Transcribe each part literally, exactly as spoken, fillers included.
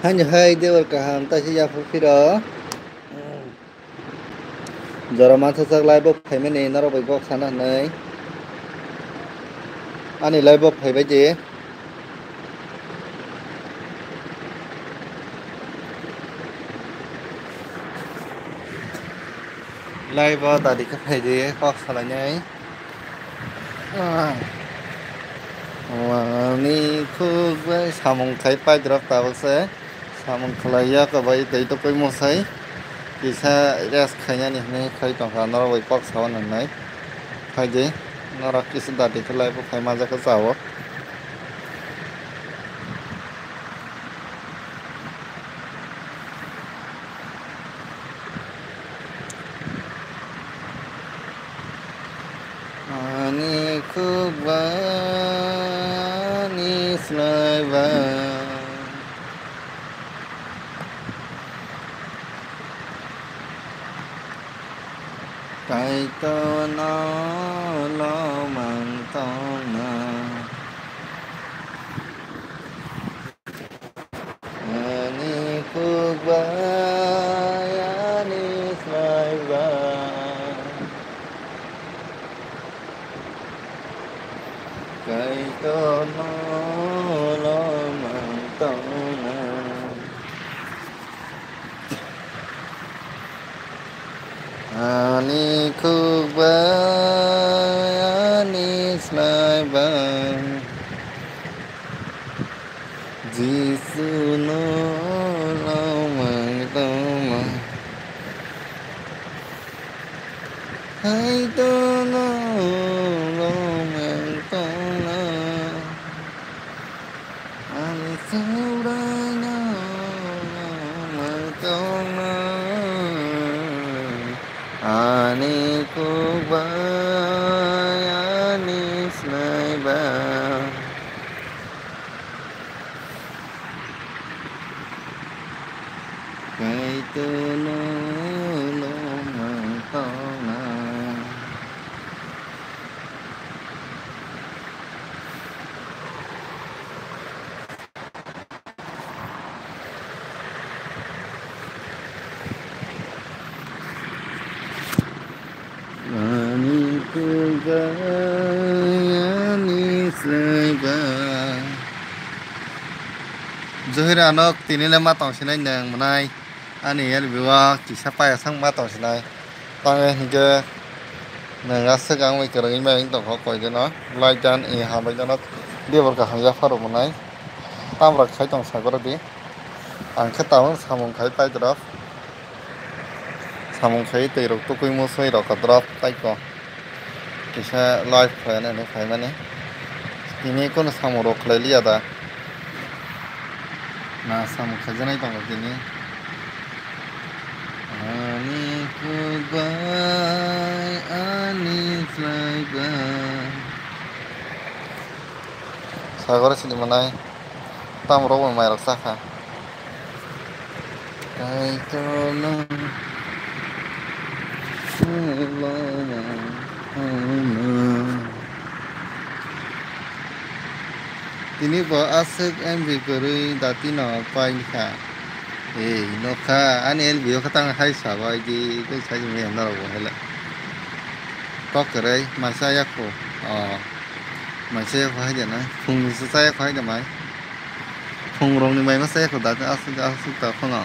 Haino hai dewar kaham taisa yaphur phiro. Jora mansa sak live o phaimani norok bai kok sana hwnwi. Ani live o phaibai di. Live o dadi khe phaidi kok salainai. Ah. Wani khuk bai samung khai paidrop tabuk se. Samung khlai ya khe bai tei tokoi mosai. Kisa rest khainani hwnwi khai tongkha norok bai kok sawan hwnwi. Phaidi norok kisa dadi khe live o phai majak khe chao. Ani khuk bai ani slai bai. Kaitorno lomang tongna. Ani khuk bai ani slai bai. Kaitorno lomang tongna. Ani khuk bai ani slai bai. Jisu no lomang tongna. Hai to no lomang tongna. Ani sauraino lomang tongna. Ani khuk bai ani slai bai. Kaitorno lomang tongna. Ani khuk bai ani slai bai. Johira nok tini le ma tong sinai nang mwnai. Ani L B o kisa paya sang ma tong sinai. Tang hinkhe nang aswk ang bai kwrwngwi mai wng tongkha koi deno. Like dan i hambai deno. Debor kaham yapharo mwnai. Tamrok khai tong sagoro di. Ang khe tabuk samung khai paidrop. Samung khai twi rok tukui musui rok kodrop taiko. Kisa live khlaina hinwi phaimani. Tini kunu samung rok khlai liya da. Na samung khaijaknai tongo tini. Ani khuk bai ani slai bai. Sagor sini manai. Tam rok bo mai rok sakha. Kaitorno. Tini bo aswk M B kwrwi datino paikha. Ei, nokha, ani L B o khe tang hai sabai di, tei sai maya norok bo hai le. Kok kwrwi, maisa yakho. Oh. Maisa yakho hai de na. Phungni se cha yakho hai de mai. Phungrokni mai ma cha yakho da, aswk, aswk ta phano.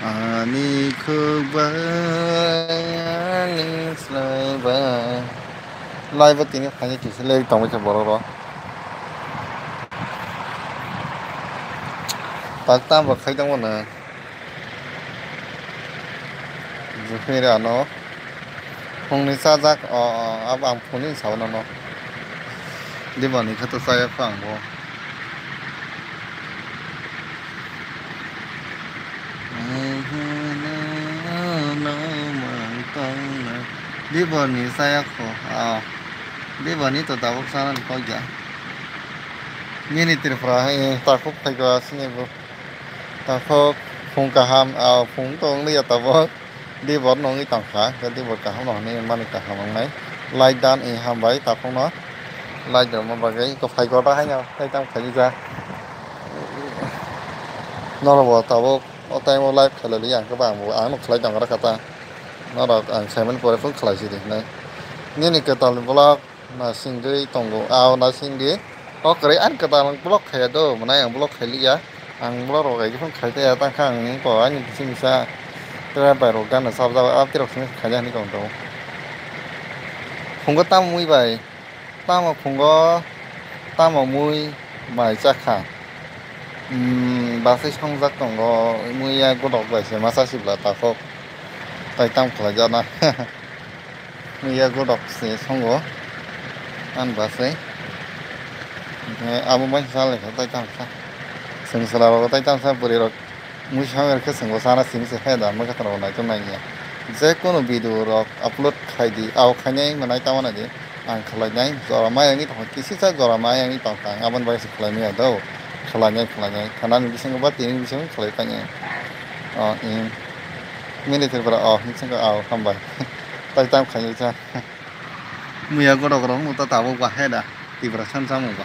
Ani khuk bai, ani slai bai. Live o tini phaini kisa leri tongwi khe borok rok. Tak tam rok khai tongmano. Jukhi re ano. Phungni chajak, o, o, abo ang phungni sao nono. Dibani khe to chaya kho ang bo. Dibani chaya kho, o. Dibani to tabuk chanani kok ya. Nini Tripura hai takhuk phai kha sini bo. Takhuk phung kaham, o, phung to wng ya tabuk. Dibor nungwi tongkha, hwnkhe dibor kaham no hwnwi mani kaham wngnai. Like dan i hambai takhukno. Like rwma bagwi kwphai kotor haino tei tamo khaijak. Norok bo tabuk o time o live khlai liya, hwnkhe ba ang bo, ang no khlai tong kha ta. Norok ang saimani pore phone khlai sidi hinwi. Nini kwtal ni vlog nasingwi tongo, ao nasingdi. O kwrwi ani kwtal vlog khaiya do, mwnai ang vlog khai liya. Ang vlog rok hai phone khai taya, tang kha ang ko ani bisi misa. Tere bai rok gana sab jaba, abti rok sini khaina hinwi tong tongo. Phungo tamo mui bai. Tamo phungo, tamo mui bai chakha. Hmm, basai songjak tongo, mui ya godok bai se masa sibla takhok. Tai tam khlai jana. Mui ya godok se songo. An basai. Abo bai sa lekha tai tam kha. Seng sala rok tai tam sa bwrwi rok. Mui samwer khe chwngbo sana simi se khe da, mwkhe tongbo naitok nai ya. Je kono video rok upload khai di, ao khainai mwnai tamo nai di, ang khlai nai, jora ma yangwi tongkha, kisisa jora ma yangwi tongkha, ang aboni bagwi se khlai maya do, khlai nai, khlai nai, khanani bisingo ba tini bisingo khlai tang ya. O, in, mini Tripura, o, hinwi sengkha, ao, hambai. Tai tam khainai sa. Muya godok rok no ta tabuk ba hai da, Tripura san samung ba.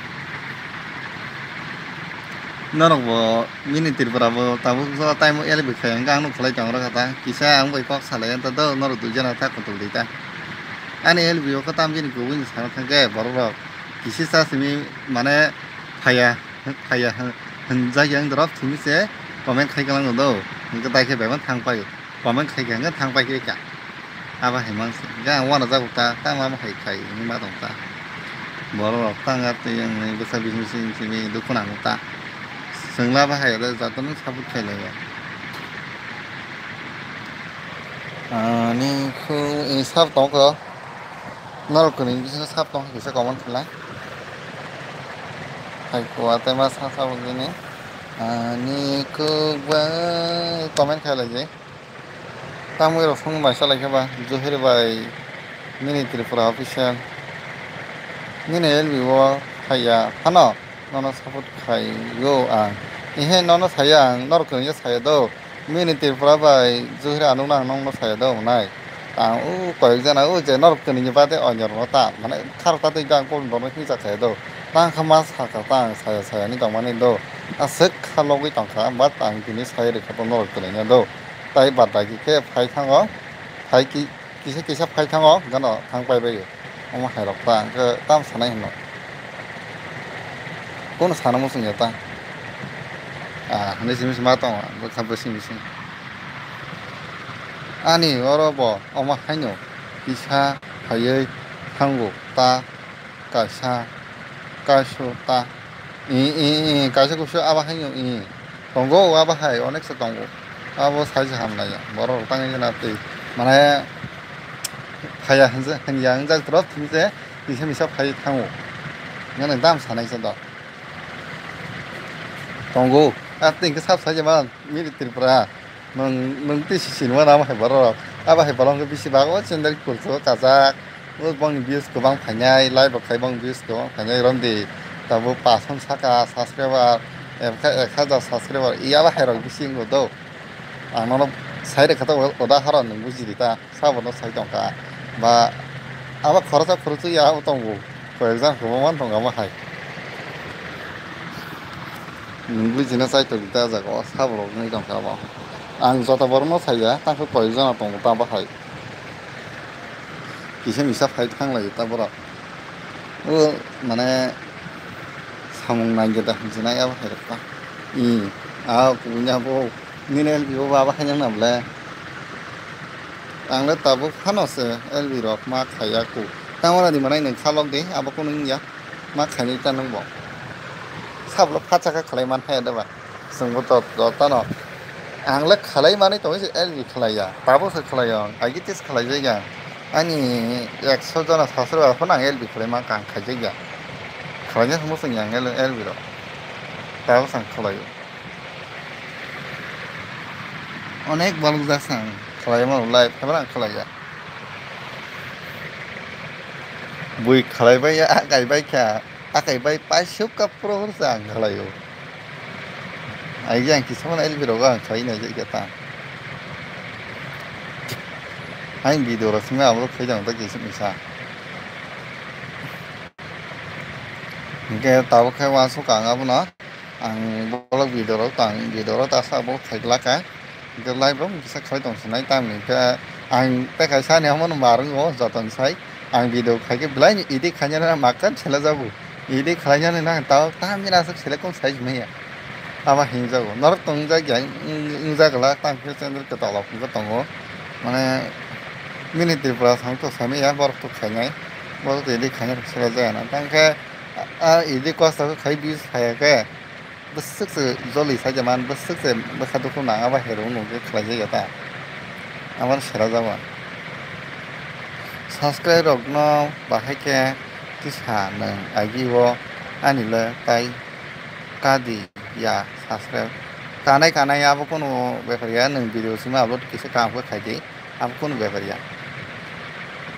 Norok bo mini Tripura bo tabuk so time o L B khai hwnkhe ang no khlai tong rwkha ta. Kisa ang bai kok salai ta do, norok dui jana ta kutuk di ta. Ani L B o khe tam jini kubui ni sana thangkhe borok rok kisi sa simi mane phaiya, phaiya hwnjak yang drop simi se comment khai kalang do. Hwnkhe tai khe bebak thang pai. Comment khai kha hwnkhe thang pai khe ka. Abo hai mang se. Ga wana jago ta, ta ma hai khai ni ma tong ta. Borok rok ta nga twi yang ni bwsa bising sing simi dukhu nang ta. Swngla ba hai re joto no support khai lai ya. Ani khu i sab tong kho. Norok kwnwi bisingo sab tong kisa comment khlai. Hai kuwa tei ma sa sabo gini. Ani khu ba comment khai lai jai. Tamwi rok phone bai salai khe ba, Johir bai nini Tripura official. Nini L B o haiya phano nono support khai o ang. Ihe nono saya ang, norok kwnwi saya do. Nini Tripura bai Johir anung nang nongno saya do nai. Ang o koyok jana o je norok kwnwi ni bade onyor no ta, mane khar ta tei gang pon borno hingsa saya do. Tang kha ma sakha ta ang saya saya ni tongmani do. Aswk kha logwi tongkha, but ang tini sai rwkha norok kwnwi no do. Tai bad bai khe phai thango, phai ki-, kisa kisa phai thango, gano thang pai bai. Omo hai rok ta, hwnkhe tam sanai hino. Kono sana muchung ya ta. Ah, hwnwi simi sima tongo, bwkha bwsing bising. Ani oro bo, omo haino kisa phaiwi thango ta. Kaisa, kaisa ta, i, i, i, kaisa kusu abo haino, i, tongo, abo hai, onek se tongo. Abo sai se hamlai ya, borok rok tangwi gana twi, mane, phaiya hinjak, hinjak drop hinse, kisa misa phai thango. Gana dam sanai se do. Tongo, a twi hwnkhe sab sai se man, mili Tripura. Nwng, nwng twi si sinimano abo hai borok rok. Abo hai borok wngkha bisi bak o channel kulchuk o kajak. O bongni views kwbang phainai, live rok khai bongni views kwbang phainai, romdi tabuk pash hwn saka subscriber, ek, ek hajar subscriber, i abo hai rok bisi wngo do. Ang nono sai rwkha ta udahoron nwng bujidi ta, sabono sai tongkha. Ba abo khoroksa khoroksa ya abo tongo, koyekjak kwbangma tongo abo hai. Nwng bujina chai tongo ta jaga o, saborok wngwi tongkha abo. Ang joto borokno saiya, tamo khe koyekjano tongo ta bahai. Kisa misa phai thanglai ta borok. O mane samung nai geta hinjinai abo hai rok ta. I, a kunya bo nini L B o ba abo hai nang na ble. Ang le tabuk phano se L B rok ma khaiya ku. Tamo rani manai nwng khalok de, abo kunu wngya. Ma khainwi ta nwng bo. Sablo phatsa khe khlai man phaiya de ba. Chwng bo to, to tano. Ang le khlai manwi tongwi se L B khlaiya. Tabuk se khlaiyo. Agi tes khlai jaiya. Ani ekso jona sasro ba phano ang L B khlai man kha ang khai jaiya. Khlaina thangma chwng yang L B rok. Tabuk se ang khlaio. Onek balok jak se ang khlai mano live khe ang khlaiya. Bui khlaibai ya, akai bai kha, akai bai paisuk ka pro hor se ang khlaio. Ai yang kisa mana L B rogo ang khlai nai jai kata. Ai video rok simi abo khai jang ta kisa misa. Hingke tabuk khai wansuk ang abono. Ang vlog video rok tang, video rok ta sa bo khai glak ka. Hingke live rok kisa khlai tong sinai tamni hingke ang tei kaisa ni omo no mar wngo joto ni sai. Ang video khai khe belai ni edit khainani na makan sela jago. Edit khlainani na tao tamni aswk select kong sai maya. Abo hinjago. Norok tong jak ya, wng, wng jak la tang khe channel kwtal rok wngkha tongo. Mane mini Tripura thang to sai maya borok to khainai. Borok to edit khainai sela jaya na. Tang khe a, a edit kosto khe khai views phaiya khe. Bwswk se joli saija man, bwswk se bwkha dukhu nang, abo hai rok nung khe khlai jaya ta. Abo no sera jago. Subscribe rok no bahai khe tisa nung agi o ani le tai kadi ya subscribe. Kanai kanai abo kunu bepar ya, nung video sima upload kisa kaham khe khai di. Abo kunu bepar ya.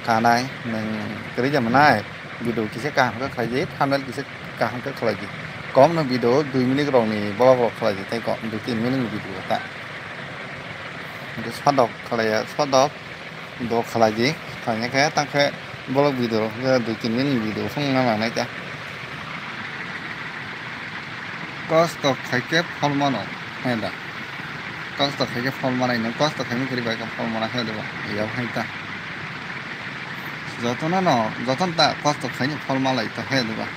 Kanai, nwng kwrwi ja mwnai, video kisa kaham khe khlai di, thumbnail kisa kaham khe khlai di. Kom no video dui minute rok ni vlog rok khlai di, tei kom dui tin minute ni video ta. Hingke sodok khlai ya, sodok do khlai di, khlai ya khe, tang khe vlog video rok khe dui tin minute ni video phung na nangnai ta. Kosto khai khe phol mano, hai da. Kosto khai khe phol manai no, kosto khai no kwrwi bai khe phol mana khe deba, yau hai ta. Jotono no, jotono ta kosto khai ni phol malai ta khe deba.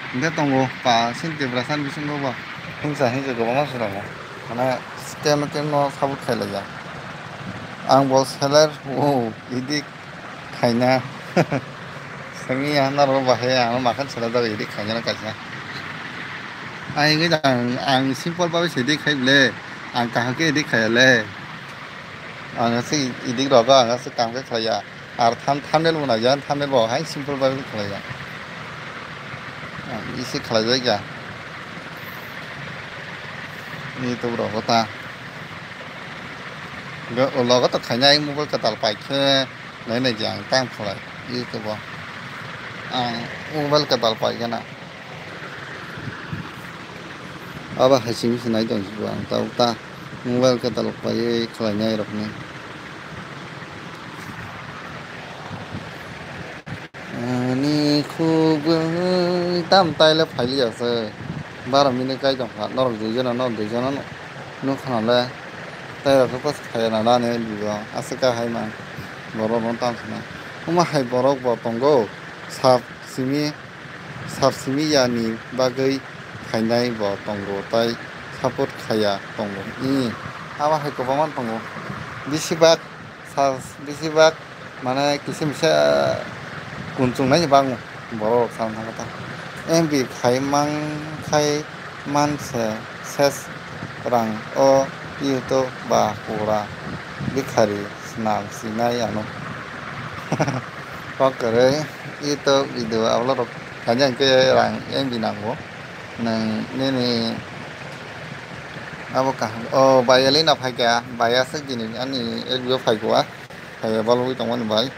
Hingke tongo pa sin Tiprasa ni bisingo bo. Hingsa hingsa kwbangma se tongo. Mane scam temo support khai lai ya. Ang bo seller, o, idik khaina. Simi ya norok bahai ang makan sela jaga edit khaina kaisa. Ai ngi ang, ang simple babe se edit khai le. Ang kaham khe edit khaya le. Ang se edit rogo ang se kam khe khlaiya. Ar tham, thumbnail bo naiya, thumbnail bo hai simple babe khlaiya. Ang isi khlai jaya. Ni to rogo ta. Logo to khaina ai mobile kwtal pai khe. Nai nai di ang tang khlai YouTube o. Ang mobile kwtal pai gana. Abo hai simi se nai tong si bo ang tao ta mobile kwtal pai khlai nai rok ni. Ani khugui tam taile phailiya se. Baro minute kai tongkha. Norok duijona, norok duijona nukha nale. Tei rok khe phaiya nana ani bibo. Aswk kha hai man. Borok no tam sana. Omo hai borok bo tongo. Sab simi, sab simi yani bagwi khainai bo tongo. Tai support khaiya tongo. Ih, abo hai kwbangma tongo. Bisi bak Sa-, bisi bak, mane, kisa misa, ah, kunchung nai bang borok rok sa thang khe ta. M B khai mang khai man se ses rang o YouTube ba pura bikhari snam sinai ano. Kok kwrwi YouTube video upload rok khaina hwnkhe rang M B nango. Nwng nini abo kaham. O, bai Elina phaikha, bai aswk dini ani F B o phaikha. Phaiya balwi tongmani bai.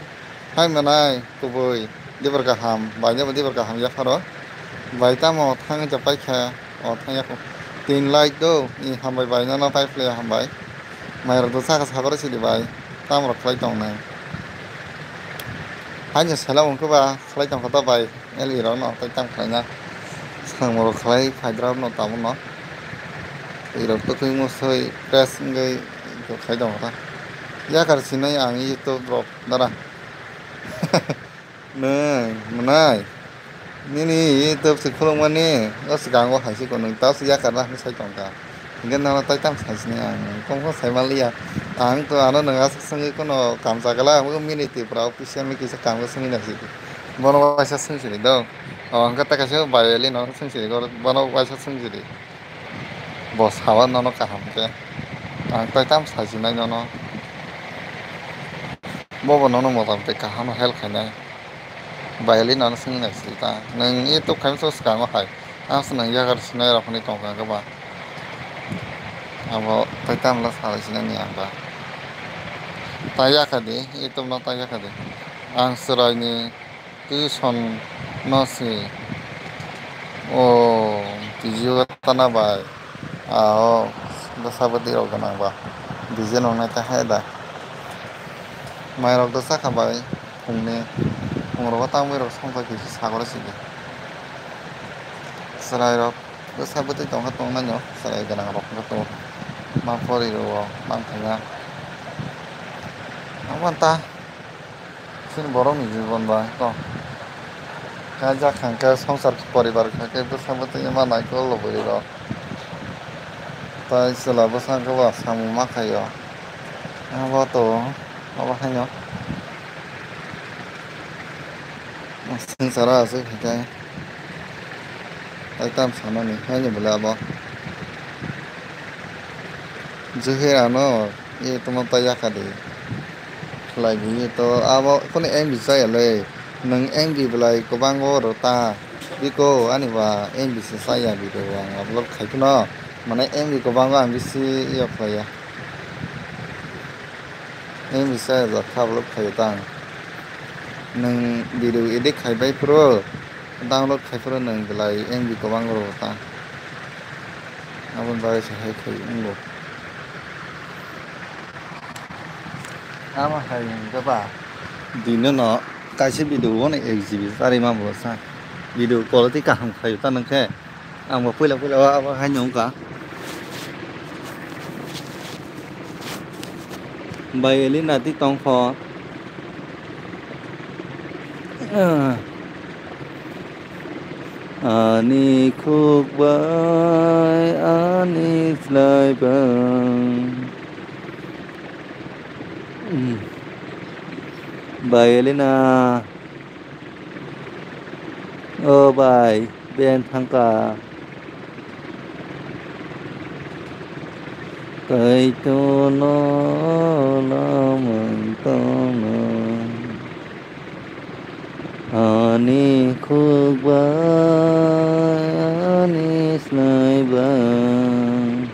Hai manai kubui, dibar kaham, bai nabo dibar kaham yapharo. Bai tamo thangwi ja paikha, o thang yako. Tin like do, i hambai bai, nono pai phle hambai. Mairok do saka sagoro sidi bai, tamrok khlai tongnai. Haino sela wngkhe ba, khlai tongkha ta bai. L E rok no tei tam khlaina. Swkang borok khlai phaidra no tamo no. Twi rok twkwi musoi press wngwi khai tongo ta. Yakar sinai ang YouTube rok dara. Nai, mwnai. Nini YouTube se khulukmani, o swkango hai se kono, tao se yakar na hinwi sai tongkha. Hingke nono tai tamo sai sinai ang, tongkha sai manliya. Ang to ano nwng aswk swngwi kono kam chagala, ang bo mini Tripura official ni kisa kam swngwi nai sidi. Bono waisa swng sidi do. O hingke tai kaisa violin no swng sidi, bono waisa swng sidi. Bo sawa nono kaham khe. Ang tai tamo sai sinai nono. Bobo nono motamte kaham help khainai. Violin no swng nai sidi ta. Nwng YouTube khaimso swkango hai. Aswk nwng yakar sinai rok hinwi tongkha khe ba. Abo tai tamla salai sinani ang ba. Ta yakha di, YouTube no ta yakha di. Ang chwraini tuition no si. O, tiji o tana bai. A, o, bwsa bwtwi rok gwnang ba. Dije nongnai ta hai da. Mai rok do sakha bai. Phungni, phungrok o tamwi rok songkha khe sagoro sidi. Chwrai rok Bwsa bwtwi tongkha tongnaino chwrai gwnangrok wngkha tongo. Ma pori rwo, ma thangya. Omo ta chini borokni jibon bai to. Kajak hwnkhe swngchar poribar kha khe bwsa bwtwi ma naikol rw bwrwi rok. Tai chwla bwsa khe bo samung ma khaio. Abo to, abo haino. Swngcharo aswk khaikhe. Tai tam sanani, haini bwlai abo. Juhi ano, e tamo tai yakha di. Khlai di, e to abo kunu M B chaya le. Nwng M B bwlai kwbang o rw ta. Biko ani ba M B se chaya video ang upload khai phano. Mane M B kwbang o ang bisi yo khlai ya. M B chaya jak kha upload khai ta ang. Nwng video edit khai bai phuru, download khai phuru nwng belai M B kwbang rw ta. Aboni bagwi se hai khai wngo. Ama hai hwnkhe ba, dino no kaisa video bono ek G B charwi ma bo sa. Video quality kaham khai ta nang khe. Ang bo puila puila o abo haino wngkha. Bai Elina twi tongkho. Ani khuk bai ani slai bai. Bai Elina. O bai, beng thangkha. Kaitorno lamang tongno. Ani khuk bai, ani slai bai.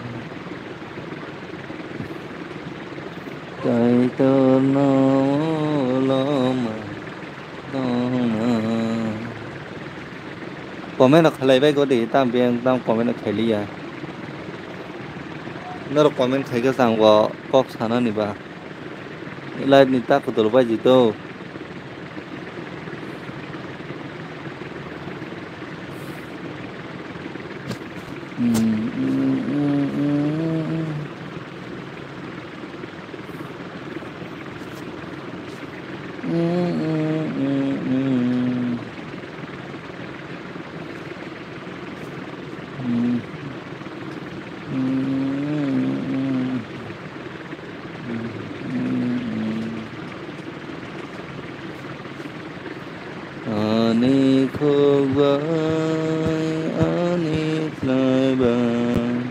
Kaitorno lamang. Comment rok khlai bai godi, tam beng tam comment rok khailiya. Norok comment khaikhe chwng bo kok sanani ba. Live ni ta kutul bai jito. Ani khuk bai ani slai bai.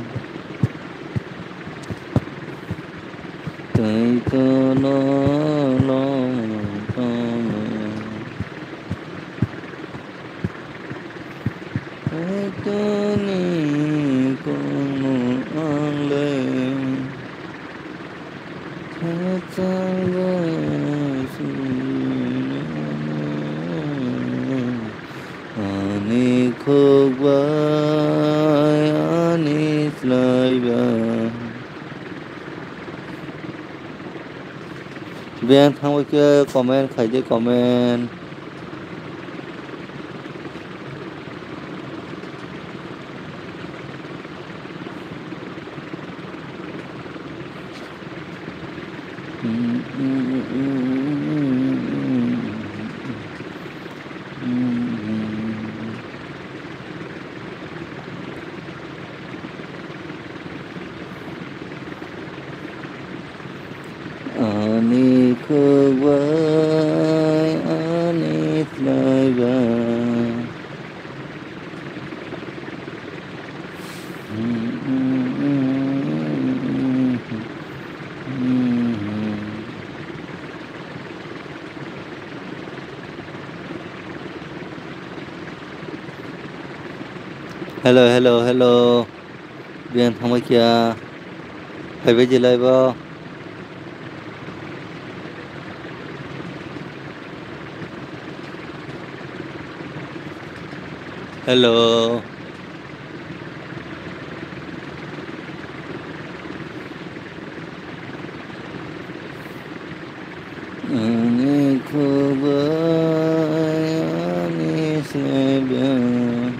Kaitorno long tongno. Kaitorni kokno ang le khachang bai sinano. Ani khuk bai ani slai bai. Beng thangwi khe comment khai di, comment. Ani khuk bai ani slai bai. Hello, hello, hello. Beng thangbai kya? Phaibai je live o. Hello. Ani khuk bai ani slai bai.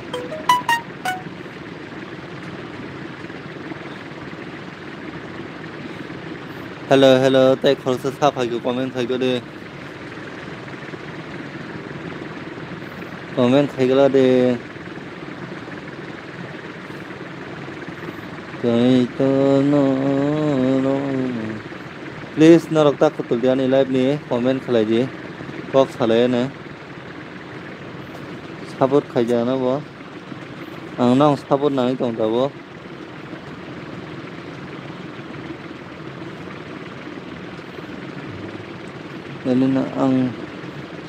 Hello, hello, tei khoroksa sa phaikhe comment khaikhe de. Comment khaikhe de. Tei to no, no. Please, norok ta khutul di ani live ni comment khlai di. Kok salai ne. Support khaijak no bo. Ang nang support nangwi tong tabuk. Elena ang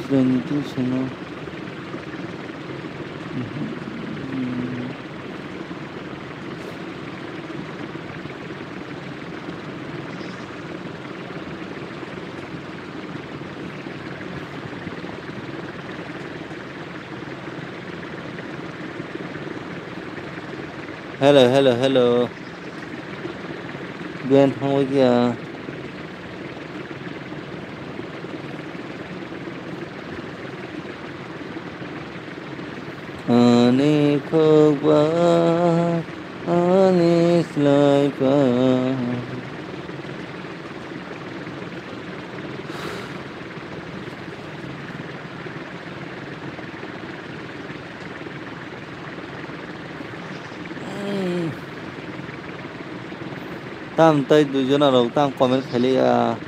sreni twi sano. Hello, hello, hello. Ben thangwi kya? Ani khokba, ani slaipa. Tam tei dui jona rok tam comment khailiya.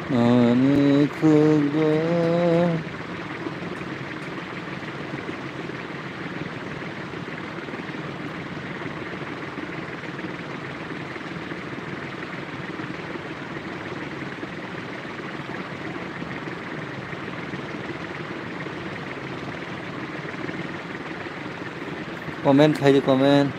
Ani khukbo. Comment khai di, comment.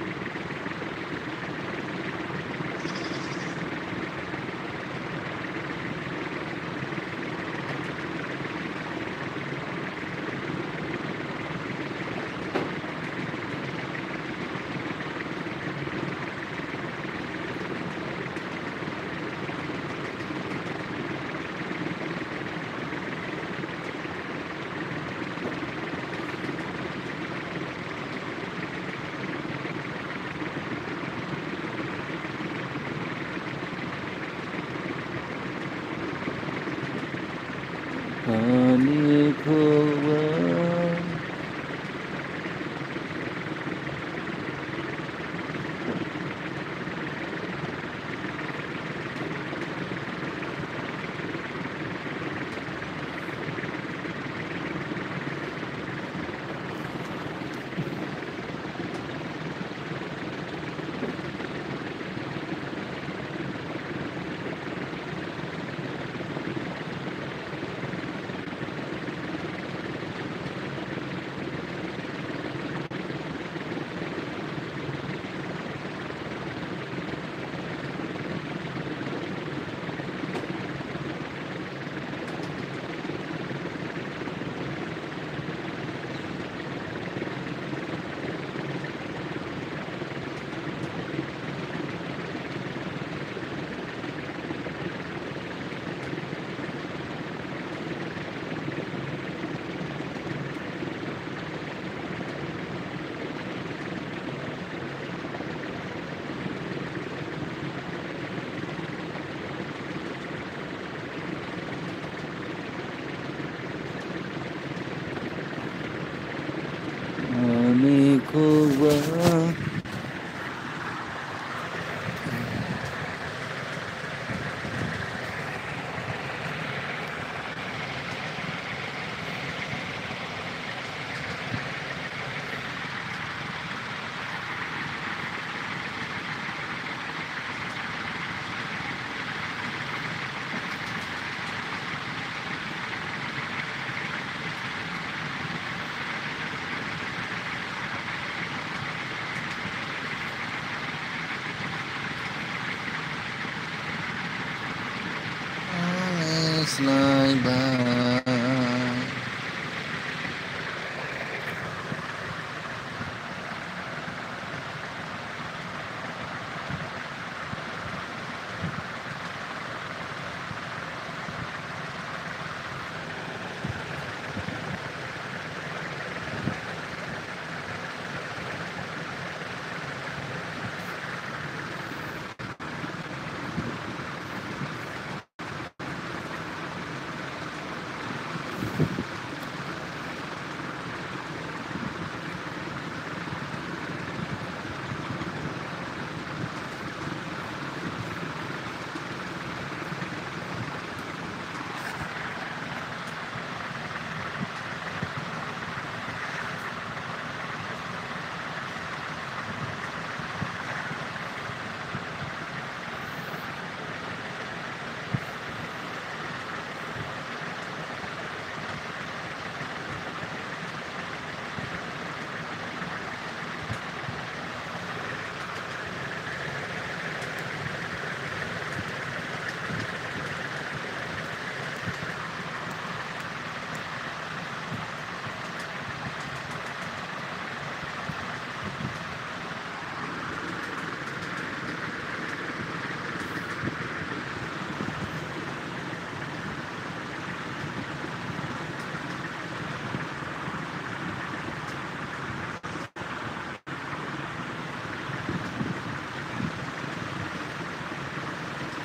slai bai.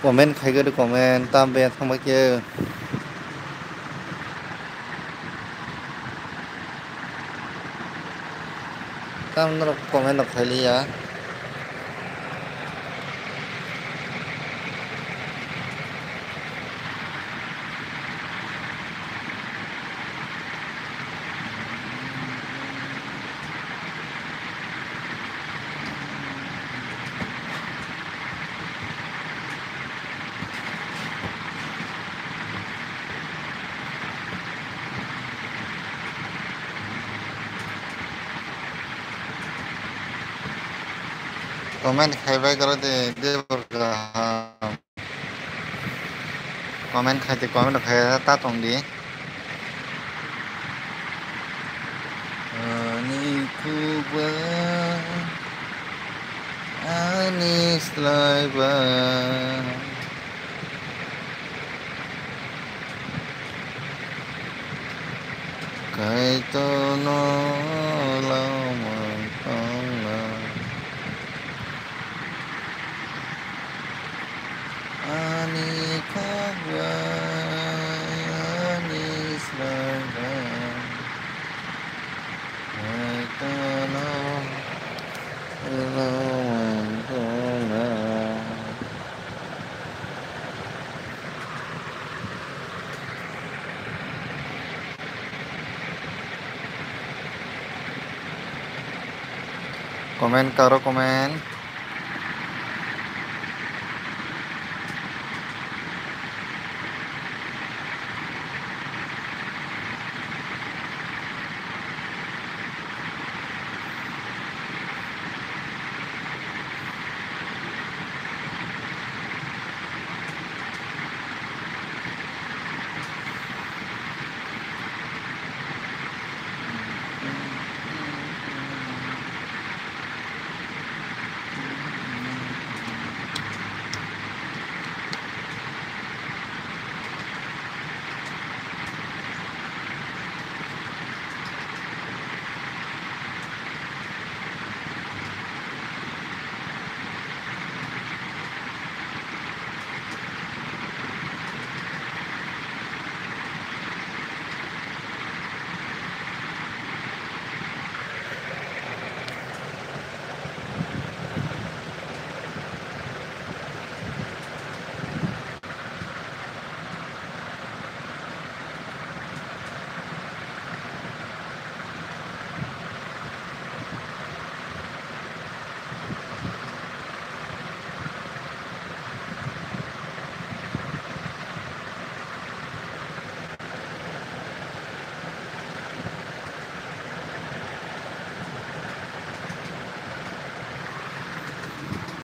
Comment khai gari comment tam be thangba khe. Tam norok comment rok khai liya. Comment khai bai goro de, de borga. Comment khai di, comment khai ta tong di. Ani khubui, ani slai bai. Kaitorno lama tongna. Ani khogwi, ani swrangwi, Kaitorno lama tongna. Comment karo comment.